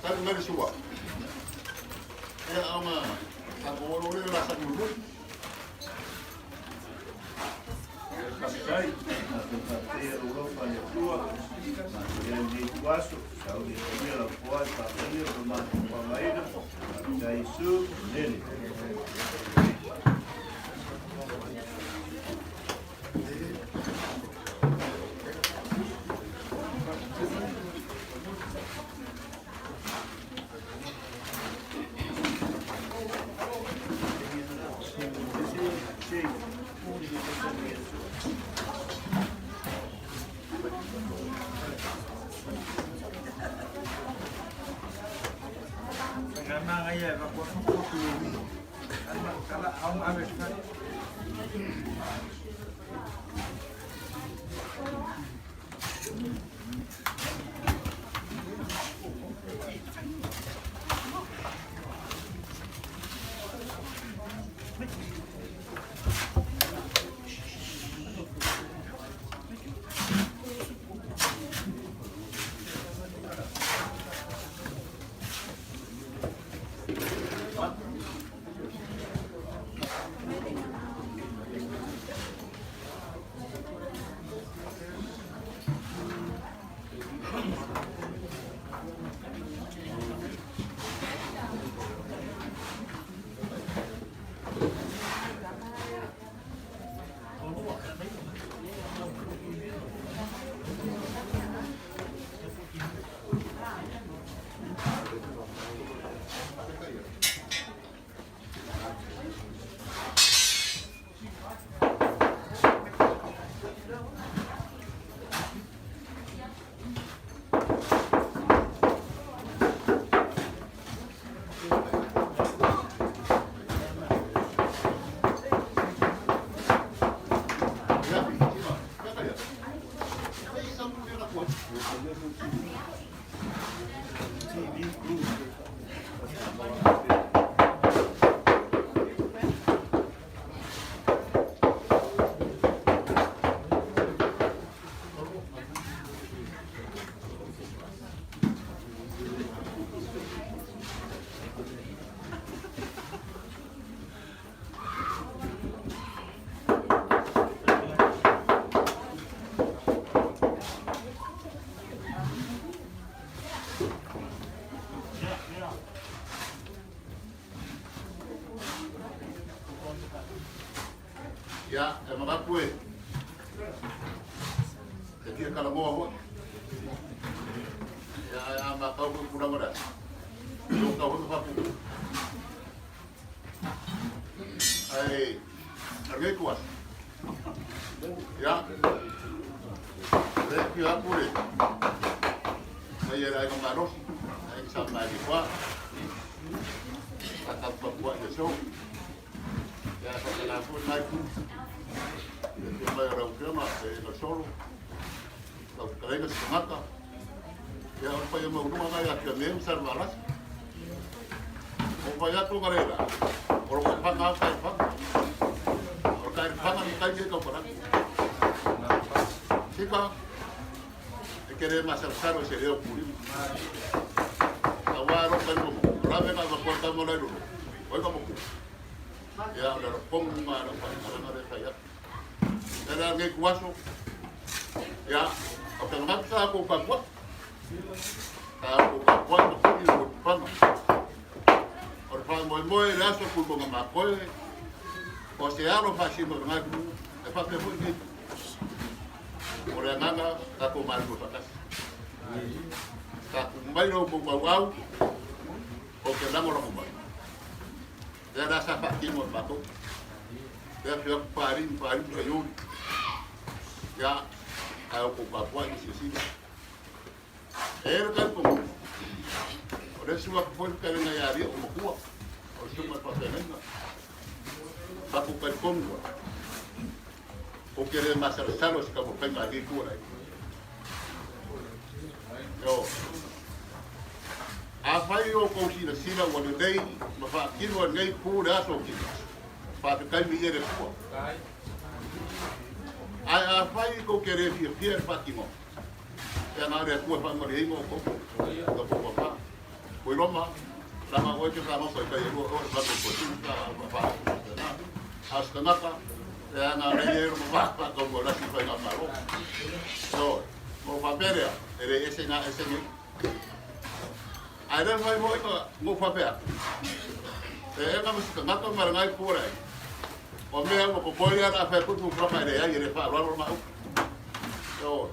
Talu mai le sua. Ia aoga tatou olo le la sa mulu. Faafetai, matou faafetaia lou alofa le Atua, matou i ai lenei ituaso, sauni e talia lau foai faamanuia mo le matou faaaogaina. Faafetai Iesu, Amene. Ia, ia kaia. Ia sa mulu na kuat. Ia, e manatu e. E fia kalamoa hoi. Ia, ai a matau ko tulaga lea. O tau hoi fapu. Ai, arge kuas. Ia. Le ki atu le. Ai era ai malosi. Ai sa mai kwa. Ka ka papua ia so. Ia sa ka na fu nai ku. Ia te mai rau kema e na solo. Lau fetalaiga se tagata. Ia o le paia maualuga lena ia Fiame ma Salevalasi. Ua ou fai atu analeila, o lou taifanga lava taifanga. O le taifanga ni taimi e taumalagi. Sika, e te le masalosalo i se leo pulima. Aua lou talitonuga, o la mea na avatua tama la i lolo, o ai ka matua? Ia, o le alofoga ma lau faamatalaga lea e fai atu. Ia le a lenei ituaso, ia, o te manatu sa outou tapuai. Sa outou tapuai ma tuli le motupaga. O le faamoemoe i le aso Tuitoga Matoe, o se alo faasino i lena itu, e faapea foi lenei itu. O le agaga tatou galulue faatasi. Tatou mai lo outou tauau, ou te lagolago mai. Lea la sa faatino e matou. Lea afio atu Papalii ma Papalii ma Saiuli. Ia, ae outou tapuai ma silasila. E i ai le talitonuga, o le susu atu foi le fetalaiga ia Alii o Matua, o le susuga i le faafeagaiga. Matou talitonu ai, ou te le masalosalo i se taumafaiga a lenei itu o le aiga. Ioe. Afai o outou silasila ua lelei ma faatino e lenei itu le aso o Kina, faafetai viia le Atua. Ae afai tou te le fiafia i le faatinoga, ia na o le Atua e faamalieina outou, la outou tofa. Fuailoma, leaga oe e te fagota i tai e lua oe, vave toe sulu pe a faapena. A o se tagata, leaga o lea e i ai lona va faataunuu e lasi i faigamalo. Ioe. Ona ou faapea lea, e le ese na ese nei. Ae le mafai foi ona ou faapea atu, e ega ma se tagata ma lena itu o le aiga. O mea ua totoe lea o le a fai atu le tupulaga e leai, e le faaaloalo lena upu. Ioe.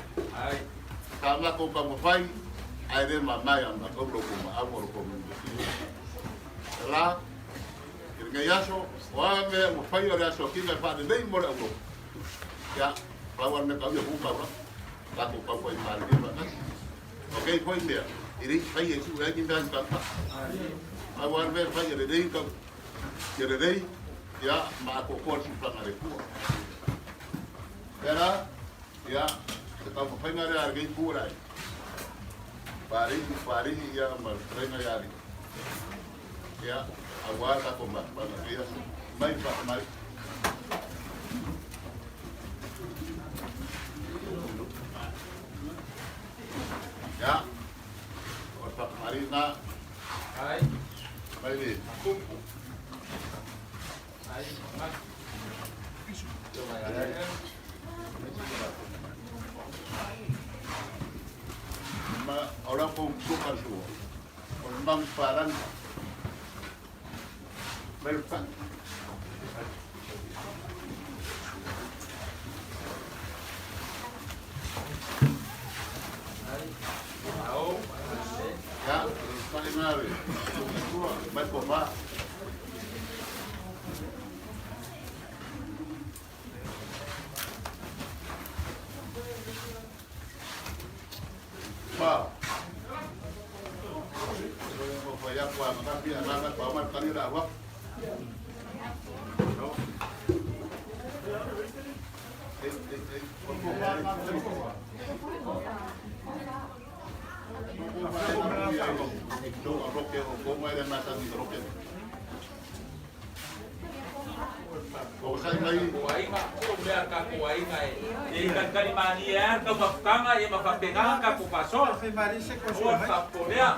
Sa matou taumafai, ae le mama ia matou lo outou maau ma lo outou nuunuu. La, i lenei aso, o a mea ua faia o le aso Akina e faalelei mo le aulotu, ia, pau lava le mea tau ia pu taulaga, tatou tau fai malilie faatasi. O nei foi mea, e le i faia e sue ai ni mea ni tagata. Pau lava le mea e fai ia lelei tau, ia lelei, ia, ma atoatoa le siufaga a le Atua. Pera, ia, se taumafaiga lea a lenei itu o le aiga. Palii, Palii, ia, ma le fetalaiga ia Alii. Ia, aua le tatou mafutaga i lenei aso. Mai faatamai. Ia, o le faatamai lena. Mai le tupu. Ma o la kou tuka sua. O le mamu palani. Mai le fai. Ia, fai ngā re. Mai ko wha. Wha. Whai aku a makapi a ngā pa omar kani rā wap. Ei, ei, ei. Aiga, o mea tatou aiga e e kalikali malie ai le taumafutaga ia ma faapena tatou faasoa. Aua le faapopolea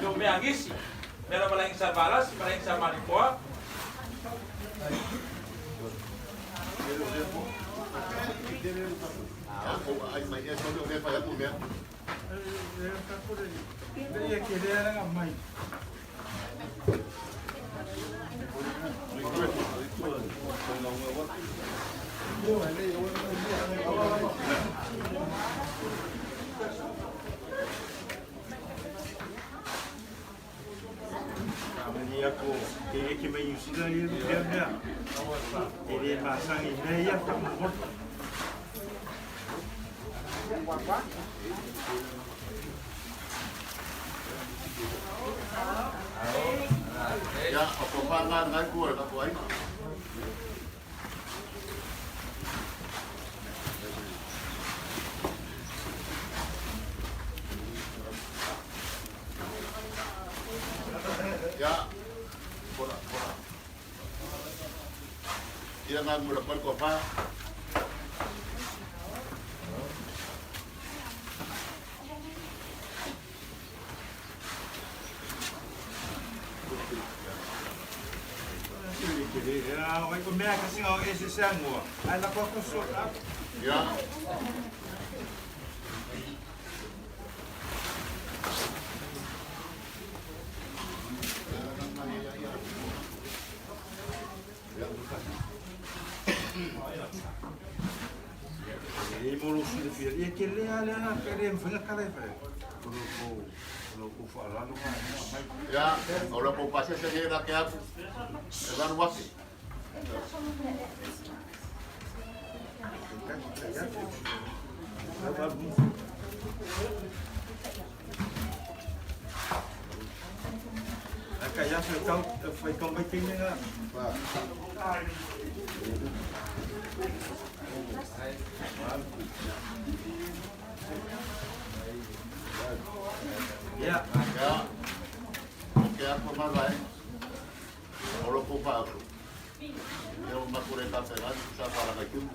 i o mea gisi, mea lava laigi sa Valasi ma laigi sa Malipoa. Mani aku e eke mai New Zealand ia mea mea. E le masangi mea ia whakamomori. Ia, o ko whāngai ngai kua e tatou aiga. Ia, kora, kora. Ia ngā mura koe ko whā. Ia. E mo lou silafia, ia tele lava le ala pe le mafai ona tala e fai. O lo kou, o lo kou faaaloalo na e aumai. Ia, o le kou pasese nei la ke atu, e 8,000. Ai kai aso e tau, e whai tau mai teine ngā. Ia. Ia, o ke ako mava e, o lo kou faaoso. Ia o makure ka pega, sa fara kai tumu.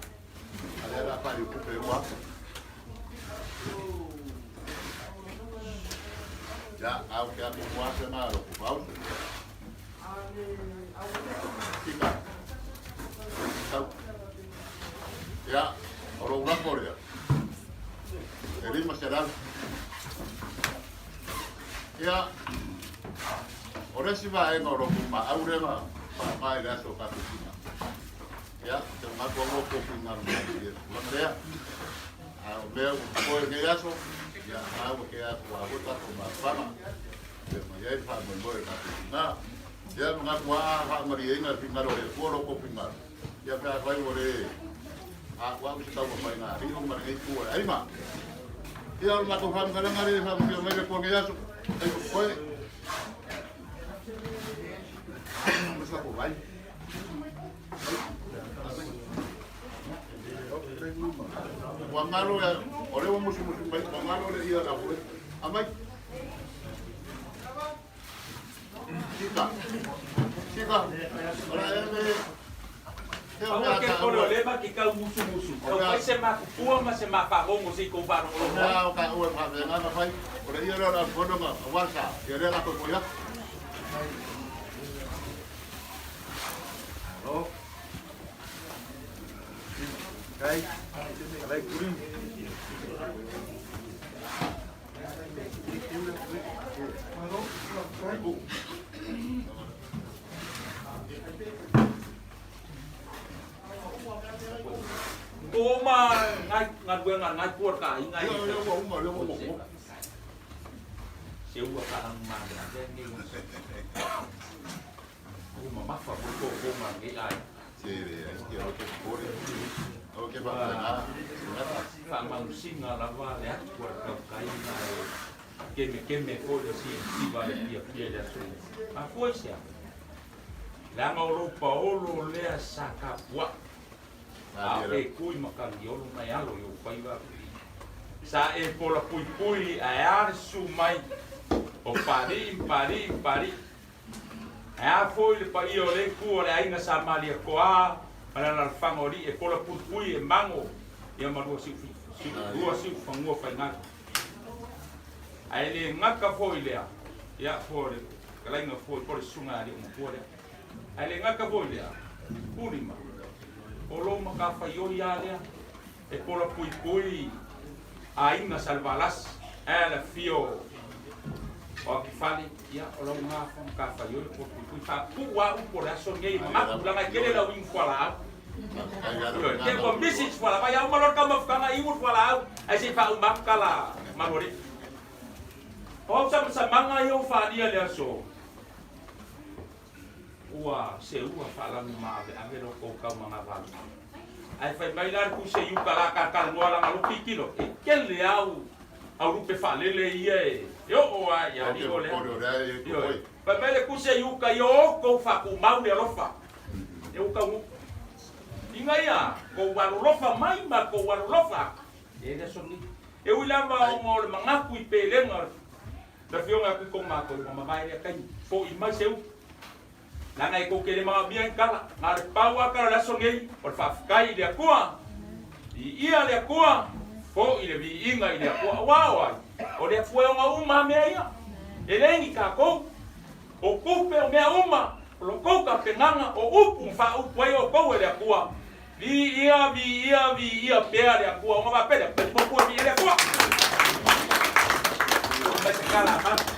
A lea la fari upu e ua. Ia, au ke ako mua se ngā ro ku faaoso. Tika. Tau. Ia, o lo ulako lea. E 500. Ia, o le isi vaega o lo maau lea na faaaoga i le aso o Kapisina. Ia, te manatu au o kofi ngā mai i le lea. A o mea ua popoe lenei aso, ia, a ua ke atu a hoi tātou mafana. Ia, mai ai le faamoemoe o Kapisina. Ia, manatu a faamalieina le finagalo o le Atua lo kou finagalo. Ia, pe afai ua le a ua au se taumafai ngā alii ma lenei itu o le aiga. Ia, o le matou faamatalaga lea e faamanuia mai le Atua i lenei aso. Ai popoe. Ua galo ia, o lea ua musumusu mai, ua galo le ia la fue. Amai. Sika. Sika. Ora e Aua ke pole o lema ki kau musumusu. Kau fai se makupua ma se mafagogo se i kou faalogologo ai. O ka ua fa na fai. O le ia la fono ma walsa. Ia le la ko ko ya. Alo. Kai, alai kuri. O ma ngai galuega a ngai pua ka aiga Ia ia ua uma lea ua uma. Se ua ka lanu ma le ave nei o o mamafa foi ko ko ma ngai ai. Se le ai ke o ke pore. O ke fa na. Faamausiga lava le atu a le taukaiga e kemekeme foi le siva le fiafia i le aso nei. Mafua i se a? Leaga o lou paolo lea sa tapua'i, a o e kui ma kagiolo mai alo i ou faiva sa e pola puipui ae a le susu mai o Palii ma Palii ma Palii. Ae a foi le paia o le itu o le aiga sa Malietoa ma le alalafaga o alii e pola puipui e mago ia ma lua siufanua faigalu. Ae le gata foi lea, ia po o le fetalaiga foi po o le susuga ia alii matua lea. Ae le gata foi lea, pulima, o lou matafaioi lava lea e pola puipui aiga Salevalasi ae le afio o Akifale, ia o lau gafa matafaioi e pola puipui. Faapupuu lava upu o le aso lenei e manatu leaga e tele lau inu fualaau. Ioe, te ua misi si fualaau, vai a uma loa le taumafataga iu le fualaau ae se i faauma atu tala malualii. O au samasamaga ia ua faaalia i le aso, ua seua faalanu maaveave lo tou taumagavalu. Ae fai mai la le puse i uka la talanoa lana lupi kilo, e tele au au lupe faalele ia e oo lava ia alii o lea. Ioe, fai mai le puse i uka ia o tou faatumau le alofa e uka upu. Ina ia tou alolofa mai ma tou alolofa e le aso nei. E ui lava ona o le manatu i pelega o le afioga ia Kuiko matou ua mavae lea taimi, fo'i mai se upu. Leaga e tou te le manaomia ni tala, na o le pau lava tala o le aso nei, o le faafetai i le Atua, viia le Atua, fo'i le viiga i le Atua. Aua o ai? O le Atua e ona uma lava mea ia, e le ni tatou. O tupe, o mea uma. O lo kou tapenaga o upu ma faaupu ai outou e le Atua. Viia, viia, viia pea le Atua ona faapea lea, Matua viia le Atua. Mai se kala a matou.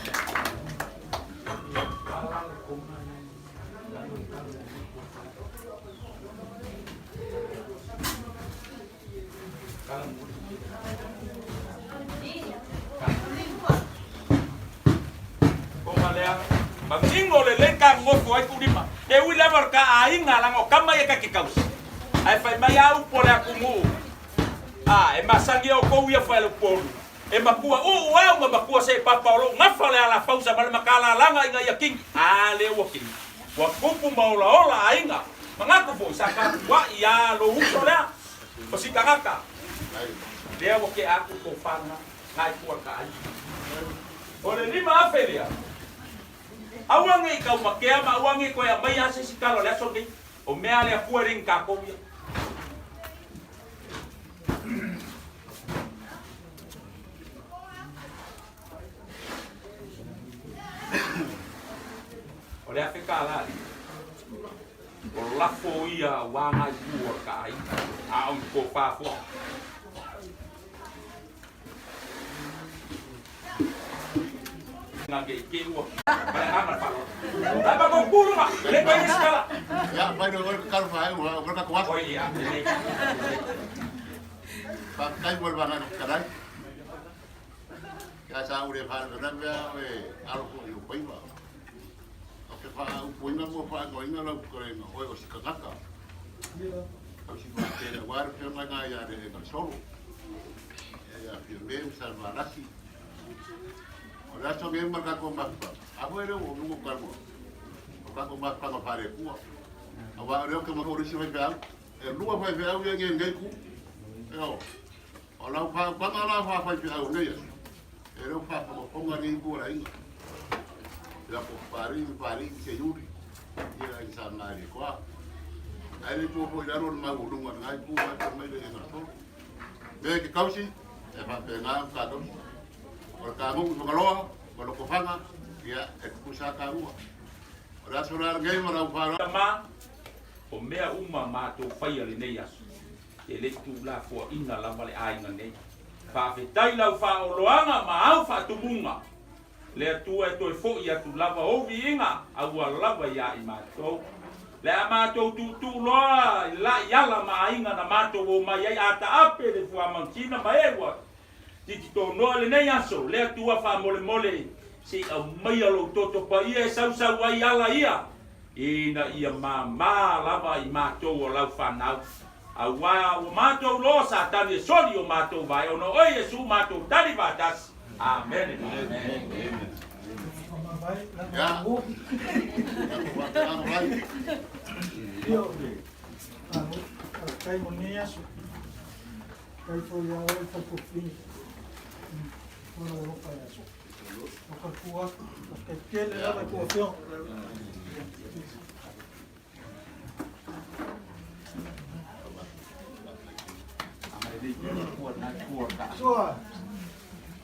Ona lea, manino lelei kagogofo ai tuulima. E ui lava o le ka aiga laga o tama ia ka ke kausi. Ae fai mai a upu a le atunuu. A, e masani e outou ia faleupolu. E matua uu au ma matua se papa o lou gafa o le alafausa ma le makalalaga ina ia kini. A lea ua kini. Ua tupu ma olaola aiga. Manatu foi sa tapuai a lou uso lea. O si tagata lea ua tea atu tofa lena, na e tua ka aiga. O le 5,000 lea, aua ne i taumatea ma aua ne i toe aumaia se isi tala o le aso lenei. O mea a le Atua e le ni tatou ia. O le $1,000 lea. O lafo ia aua nai pū o le ka aiga, a o ni tofa foi. Nga ke ke ua. Ma le agaga le faaaloalo. Ae ma kou pulu ma, e le toe i se tala. Ia, mai le oe ka fa ai ua ka ko Oi ia, lelei. Fa kai mo le vanga ka dai. Ia sa ure fa le na mea e alo ko i o paiva. O ke fa upuina mo fa ngoinga lau korenga oe o sikakaka. Au si fa te le war pe mai nga ia re nga solo. Ia fi me sa marasi. O le aso nge ma ka ko mafa. A ho ere o nungo ka mo. O ka ko mafa nga fare kua. A wa re o ke ma ko risi fai au. E lua fai fe au ia nge nge ku. E o. O lau fa panga la fa fai fe au nei. E reo fa fa fonga nei ku ra inga. Ia ko pari pari se yuri. Ia i sa ngari koa. Ai le tu ho i laro ma u lunga ngai ku ma te mai le nga so. Me ke kausi e fa pe nga ka kausi. O ka ngu whakaloa, ma loko whanga, ia e kukusa ka ua. O le aso la ngai ma lau whara. Tama, o mea uma matou faia lenei aso, e le tuulafoaina lava le aiga nei. Faafetai lau faaoloaga ma au faatumuga. Le Atua e toe fo'i atu lava ou viiga aua lava ia i matou. Le a matou tuutuu loa i la'i ala ma aiga na matou o mai ai a taape le fuamautina ma e ua tititonoa lenei aso. Le Atua faamolemole se i aumaia lou toto paia e sausau ai ala ia ina ia māmā lava i matou o lau fanau. Auā ua matou loa Satani e soli o matou vae ona oe Iesu matou tali faatasi. Amene. Ia, ia ko whakanga mai. Faafetai mo lenei aso. Faafetai foi ia oe le falepuipui mo lou alofa i aso. O falepu atu, faafetai tele lava i tou afioga. Soa,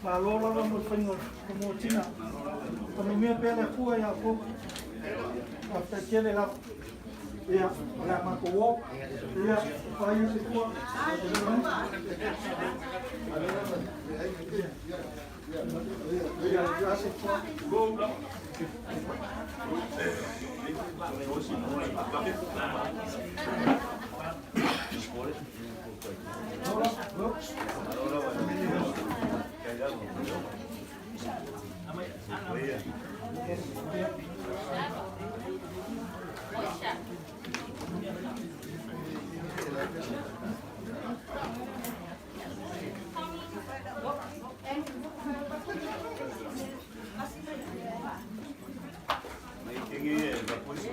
malo lava mo le faiga o motina. Faamanuia pea le Atua ia outou. Faafetai tele lava. Ia, o le a matou o. Ia, fai se tua. Ia, ia se tua. Mai kengi e la poisi.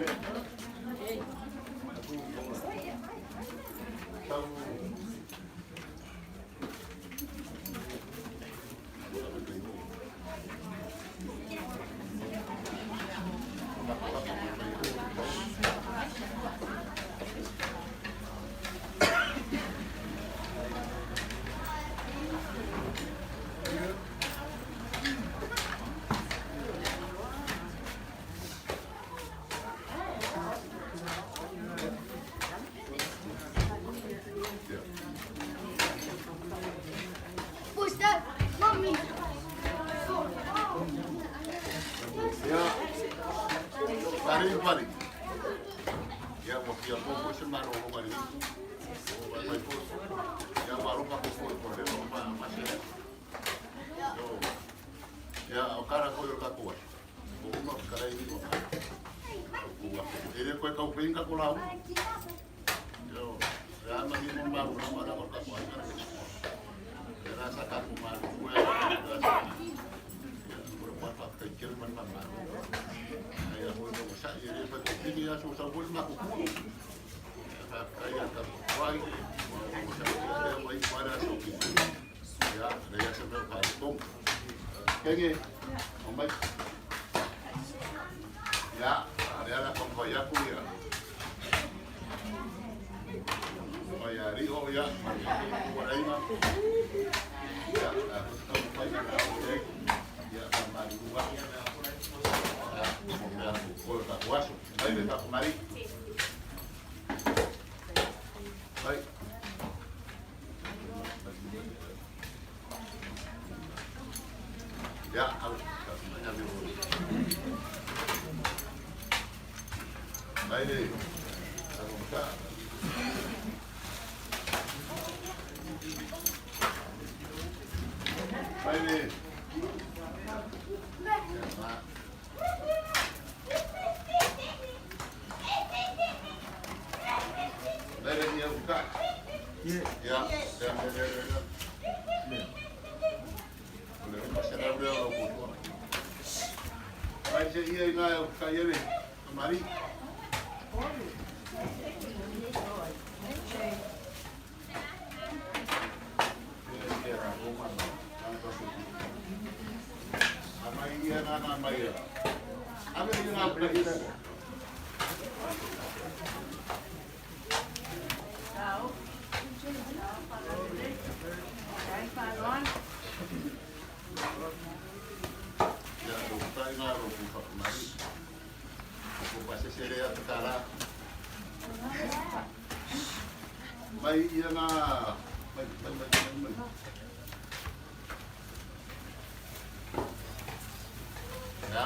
Ia ua fia maua foi se malologa i le o mai foi. Ia ua alofa atu foi po le ma ma se. Yo. Ia o kara foi o tatou aso. O uma kara i o. Ua e le koe kau pinga ko lau. Yo. Ia ma ni mo ma ma ma ko tatou ai. Ia la sa ka ku ma ku ya. Ia ko pa pa kai ke man ma ma. Ia ho no sa ia le pa ko pini ia so sa ho ma ku ku. Ia ka ia ka wai. Mo sa ia wai para so ki. Ia le ia se me pa ko. Kenge. O mai. Ia, le ala ko ko ia ku ia. O ia ri o ia. Ko ai ma. Ia, a ko ko pai na o le. Ia ka ma ri wa. Ia, mo mea ko ka waso. Ai le ka mari. Ai. Ia, au. Ia le. Mai le. Ka ka. Mai le. Ia, ma. Mai le ia ka. Ia. Ia, ia, ia, ia, ia. O le uma se rau lea o lau tua. Mai se ia i ngā o ka ia le. Mari. Ia, ia, o ma ma. Amai ia nā nā mai ia. Ame ia nā ka ia. Ia, o kai ngā ro ku whakamari. Ko pase se rea te tara. Mai ia ngā... Mai, mai, mai, mai, mai. Ia.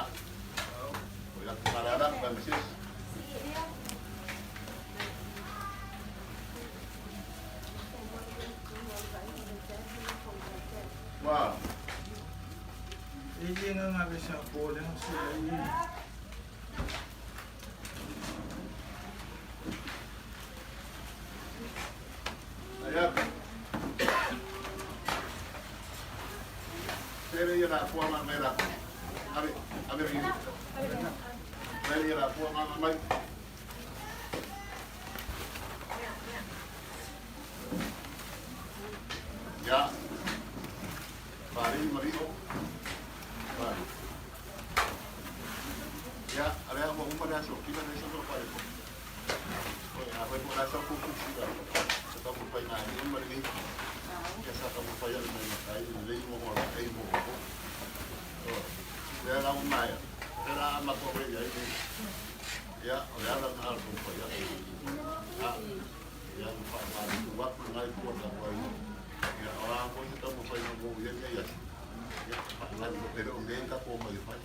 O ia te marara, mai mesis. Wā. E ie ngā ngā le sa po le ngā se le i. Ia. Tere ia rā pua ngā mai rā. Ave, ave ri. Tere ia rā pua ngā mai. Ia. Pari mari o. Pari. Ia, are mo uma le aso kila le so pare ko. O ia hoi mo la so ku ku sira. Sa ka mo pai nā ni mari ni. Ia sa ka mo pai ale mai kai le mo mo la ei mo ko. O. Le la mo mai. Le la ma ko re ia ni. Ia, o le ala na ko pai ia. Ah. Ia mo fa ma ni wa ku ngai ku ta ko ai. Ia o la ko se ka mo pai mo ia ia. Ia, pa la ko pero ngen ka ko mai fai.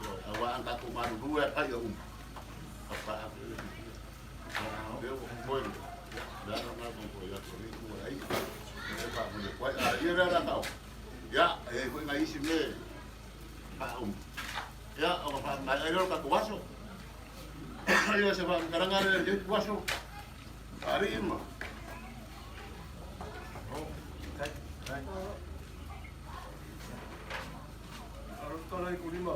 O a wa an ka ko ma ru e pai o um. Pa pa a le. Le o mo ia. La na ko ko ia ko ni ko ai. Le pa mo le kwai a ia ra tau. Ia, e ko ngai isi me pa um. Ia, o pa mai ai ro ka ko waso. Ia se va karanga le le waso. Ari ima. Tai, tai. Aro tala i kulima.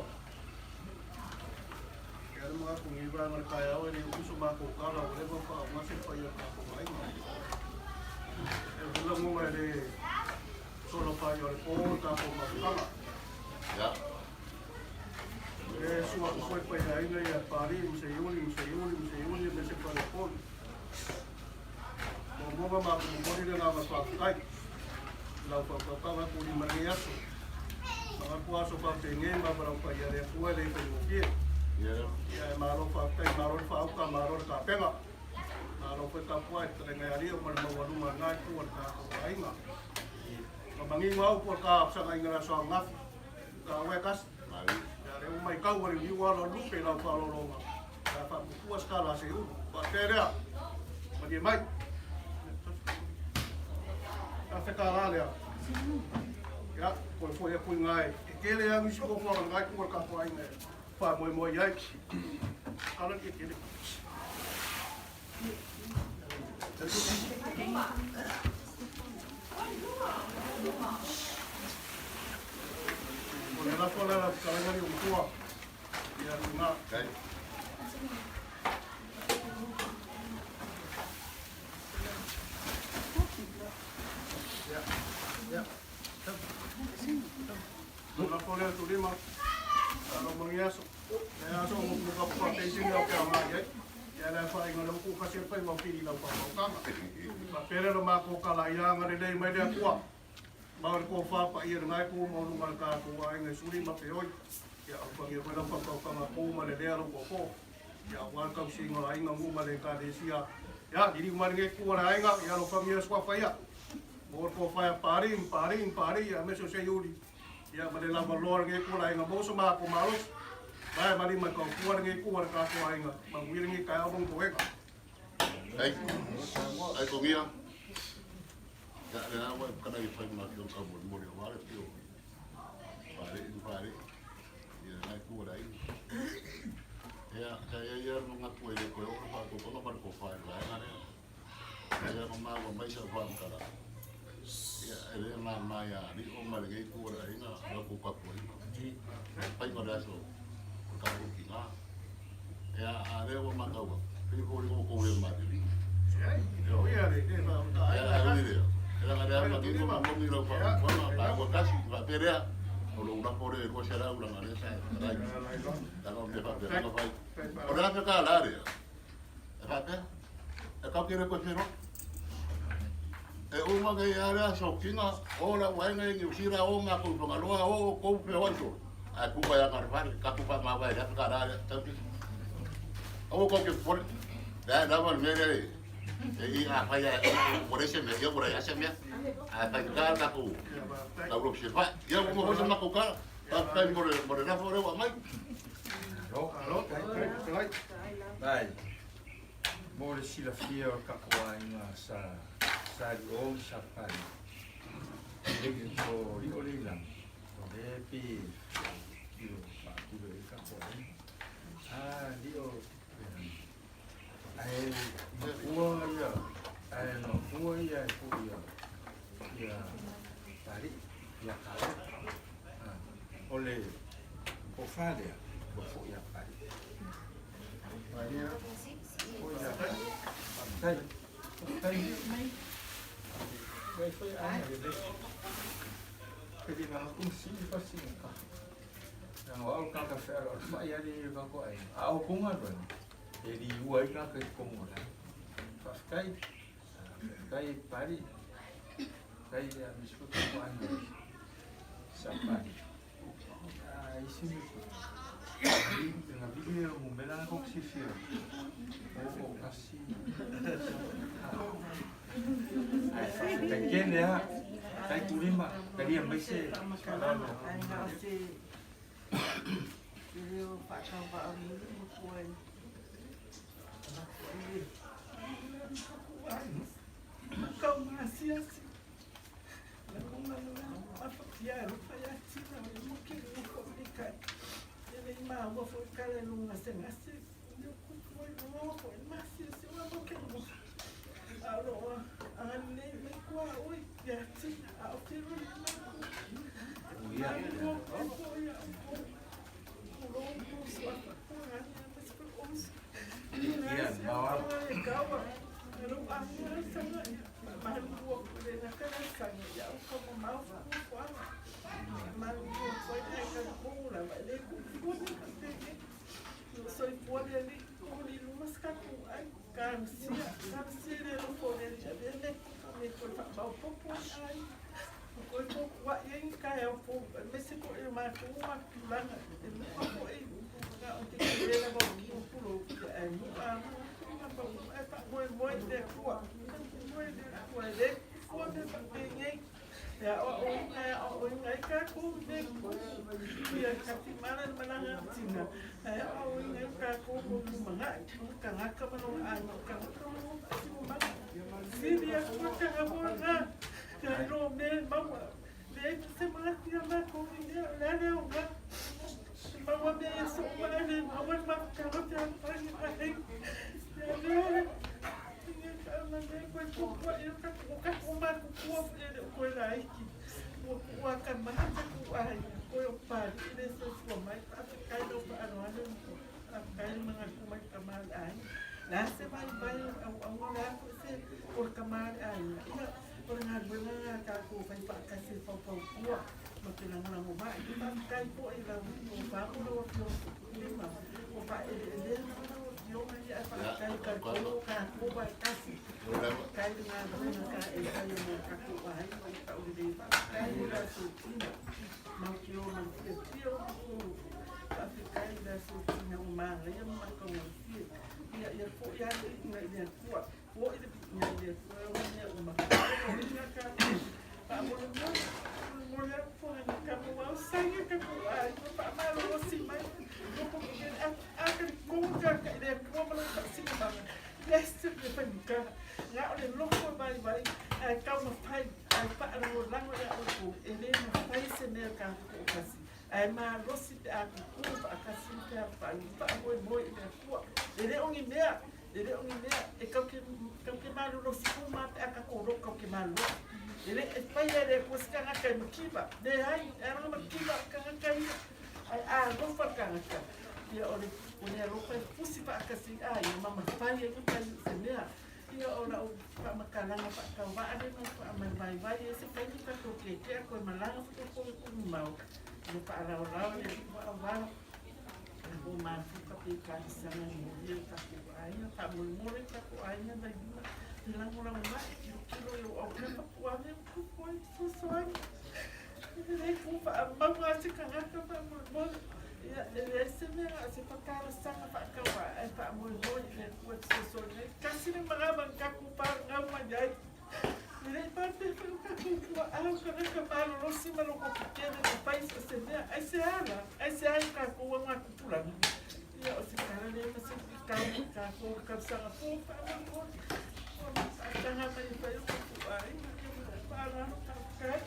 Ke ara mga kung iba ng kaya o ni uso mako kala o leva pa o mase pa ia ka ko ai. E hula mo mai le solo pa ia le po ta ko ma kala. Ia. E sua ko foi pa ia ina ia pari mo se yuli mo se yuli mo se yuli me se pa le po. Mo mo ma ko mo ni le nga ma pa kai. Lau pa pa pa ku ni mari aso. Mga kuaso pa penge ma pa pa ia le pua le pa mo pie. Ia. Ia e malo whātai, malo whaauka, malo ka penga. Malo whai ka pua e tere ngai aria, ma le maua ngai kua le ka ainga. Ka mangi ngau pua ka apsanga inga la soa ngafi. Ka ue kasi. Mari. Ia le umai kau le niu ala lupe lau whaalolonga. A faapupua se tala a Seiuli. Faapea lea, malie mai. $1,000 lea. Ia, toe foi atu i ina e tele lava nisi fuafuaga a lena itu o le tatou aiga e faamoemoe i ai. Tala le tele. O le lafo lea lau fetalaiga alii matua. Ia, lena. Lafo lea Tuulima, alo manuia aso. Lea aso o muka pa teisi o ke anga i ai. Ia le whainga le uku kasi pai wa pili lau whakautanga. Ma pere lo mako kala ia anga le lei mai le atua. Ma o le kō whapa ia le ngai kū ma lunga le kā kō a inga suri ma pe oi. Ia au whangia koe lau whakautanga kō ma le lea lau kō. Ia au kau si inga inga ngu ma le ka lesia. Ia, lili umari nge kua le ainga, ia lo whangia sua whaia. Mo le kō whaia pari, pari, pari, ia meso se iuri. Ia ma le lava loa nge kua le ainga moso ma ko malos. Mai mari mai kau kua nge kua le kā kua ainga. Ma ngui nge kai au mong koega. Ai, ai ko ngia. Ya le na wa kana i fai ma ki o ka mo mo le wa le pio. Pare pare. Ia nai ku la i. Ia ka ia ia no nga ku ele ko o fa ko ko ma ko fa la na le. Ia no ma wa mai sa fa kala. Ia ele ma ma ya ni o ma le ngai ku la inga la ku ka ko inga. Pai ma la so. Ka ku ki nga. Ia a le o ma ka wa. Pili ko le ko ko le ma li. Ia le, le, ma ta Ia ainga. a le le. Ela nga le ma ki ko ma mo ni ro fa fa ma pa ko kasi fa perea. O lo una pore ko será una nga le sa. Ai. Ta no me fa pe no fa. O le ka la re. E fa pe. E ka kere ko fero. E uma ngai ara so kinga o la wa ngai ni usira o ma ko nga loa o ko pe o so. A ku pa ya ka fa ka ku pa ma wa ya ka ra ta pi. O ko ke por da da ma me re. E i a fa ya por ese me yo por allá se me. A fa ka ka ku. La bro se fa. Ya como ko se ma ko ka. Ta ta por por la por wa mai. Alo, Alo, tai, tai. Vai. Mo le silafia o le tatou aiga sa sa i o ma sa pali. Le ko li'o le ilagi, o lea pe tilo faatilo ai le tatou aiga. A li'o ae makua ia, ae makua ia e fo'i ia ia Pali'i ia Kalena. O le tofa lea ua fo'i ia Pali'i. Fo'i ia Pali'i. Faafetai. Faafetai. Vai foi aiga lelei. Pele na kung si fasi ka. Na wa o ka ka fe alo fa ia le va ko ai. A o kunga ro. E li ua i ka ka ko mo la. Faafetai. Faafetai Pali. Faafetai ia misu ko aiga. Sa Pali. A isi mi ko. Na vili o mo mela ko si fio. O o kasi. Ai faafetai kele a. Tai kulima, talia mai se faalalo. Ai na o se leo whaatau mo koe. Kau masiasi. Na konga no afatia e rufa ya tina o mo ke no ko ni ka. Ele ma wa fo kala no ngase ngase. Yo ku ko no ko masiasi wa mo ke no. Alo a le me kwa o ya tina a o te ro na ko. O ia. Ko ko ya ko. Ko ko so ko ha ni mas ko o. Ia, mawa. Kawa. Ro a sa ma lu le na kana sa ya o ko ma fu ko ma lu ko e ka ko la le ku ku ni ka te so i po le ni ko ni lu mas ka ku ai ka si ka si le lo ko le le le me ko fa ba po po ai ko ko wa yen ka e po me se ko e ma ko ma la e mo ko e na o te ke le ba ki o pulo e mo a mo ba e fa mo mo le ko mo le ko le ko le fa pe ngai ya o o ngai o ngai kākou me ia ka timala le malaga a tina ae aoaoina ai lo kākou mau lumanai o le tagata ma lona aiga o tagata o lo o faatinomaga sili atu le tagamoa lena nai lo mea e maua leai ma se manatu iā matou i mea o le a le aoga e maua mea ia soo ma e le maua le mafutaga pe afai ai ia lea o tatou matutua foi e le o toe laiti ua tuuatamai tatou aiga toe o Papalii le soifua mai. Faafetai lau faaaloalo, faafetai le manatu mai tama o le aiga. Le a se vaivai o le auauna, o le a foi se o le tama o le aiga. Ia, o le galuega lena a tatou fai faatasi e faufautua ma te lagolago mai. Faafetai foi i lau tofa ma lau afioga Tupuulima ua faaeleelea lava lau afioga ia ae faafetai talitonu o tatou lava e tasi. Faafetai le galuega sa e faia mo tatou aiga ua taulelei. Faafetai mo le aso tina mautioa ma le fiafia o outou. Faafetai i le aso tina ua manaia ma matagofie. Ia ia foi lava le viiga i le Atua. Foi le viiga i le Atua e ona mea uma. Faamaloina tatou. Faamolemole, molemole atu foi i ka mau saia ka ku ai ma faamalolosi mai. Loko a a ka talitonu tagata i le Atua ma lona faasinomaga. Leai se mea faigata, na o le loko e vaivai ae taumafai ae faalagolago ia outou, e le mafai se mea tatou toatasi, ae malosi pe a tutū faatasi ma fealofani, faamoemoe i le Atua. E le o ni mea, e le o ni mea e tatou te, tatou te malolosi uma lava pe a tatou loto tatou te malolosi. E le e faia e le Atua se tagata e mativa, leai, e ala ona mativa o le tagata ia, ae alofa le tagata. Ia o le, o le alofa e fusi faatasi i aiga ma mafai ai ona fai se mea. Ia o lau faamatalaga faatauvaa lea na faamaivaivai ai se taimi tatou tietie toe malaga foi tatou i Tumau ia faalaolao le Atua auala o mafuta pe talosaga e molia i tatou aiga faamolemole tatou aiga nai lima e lagolago mai tilotilo i ou aupepa po a mea ua tupu ai fesoasoani e le ku faamauga a se tagata faamolemole ia e leai se mea na o se talosaga faatauvaa ae faamoemoe i le Atua e fesoasoani ai tasi le manava na tatou fanau mai ai E le i faapea foi o tatou tuaau tagata malolosi ma loto tetele na fai so o se mea. Aisea la? Aisea i tatou augatupulaga? Ia o se tala lea ma se pitau mo tatou le tausaga fou faamolemole. Ua faataga mai e fai o tatou aiga. Ia ma lou faaaloalo faafetai.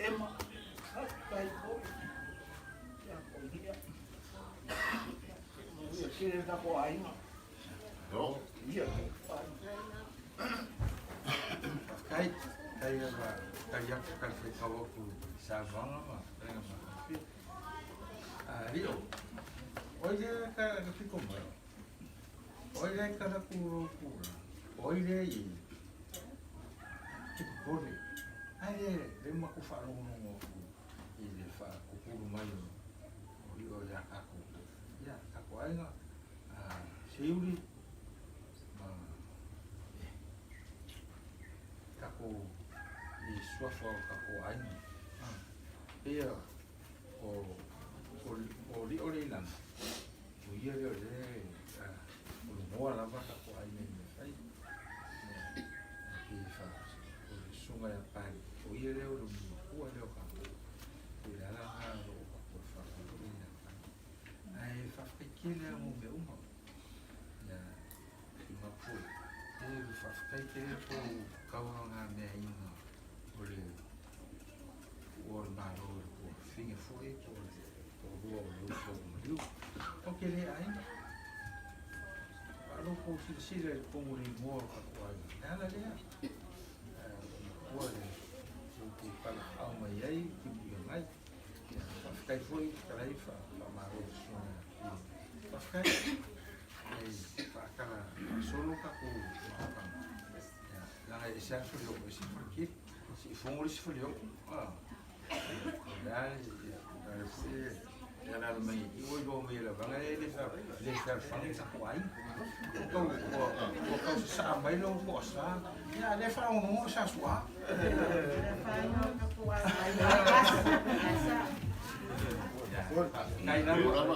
Ema, faafetai foi ia Konia. Manuia tele le tatou aiga. Ia tatou aiga. Faafetai, faafetai lava tali atu talifuaitau atu i saunoaga ma fetalaiga matagofie. Lio, o ai lea ka pito mai? O ai lea e tala atu lou tulaga? O ai lea i te popole? Ai le le matou faalogologo atu i le faatutulu mai o Lio ia tatou, ia tatou aiga, Siuli ma tatou i suafa o tatou aiga. Pei o Lio le ilana, o ia lea o lea o le moa lava tatou aiga i mea fai. Pei o le susuga ia Pali, o ia lea o le matua lea o tatou. I le ala lena o lo o tatou faaaloalo ia Pali. Ae faafetai tele lava mo mea uma. Ia, i mapu, e faafetai tele tou tauagameaina o le o le Malo i le tuafafine foi po o le toalua o le uso o Maliu. Ou te le aiga. Faalogo tou silasila i le pomu le igoa o tatou aiga. Le ala lea. Matua le upu palaau mai ai, timuia mai. Ia, faafetai foi, fetalai, faamalo i le susuga. Faafetai. Ai, faatala faasolo tatou maotaga. Ia, leaga e ese lava le faleoo, ese le faletele. Se i fogo le isi faleoo. O le a le foi e alaala mai i ua iloa mai e lavaga e le fealofani le tatou aiga. Ua tau sasaa mai lau toasa. Ia, lea e faalogologo sa su'a. Faafetai lava. Faafetai lava.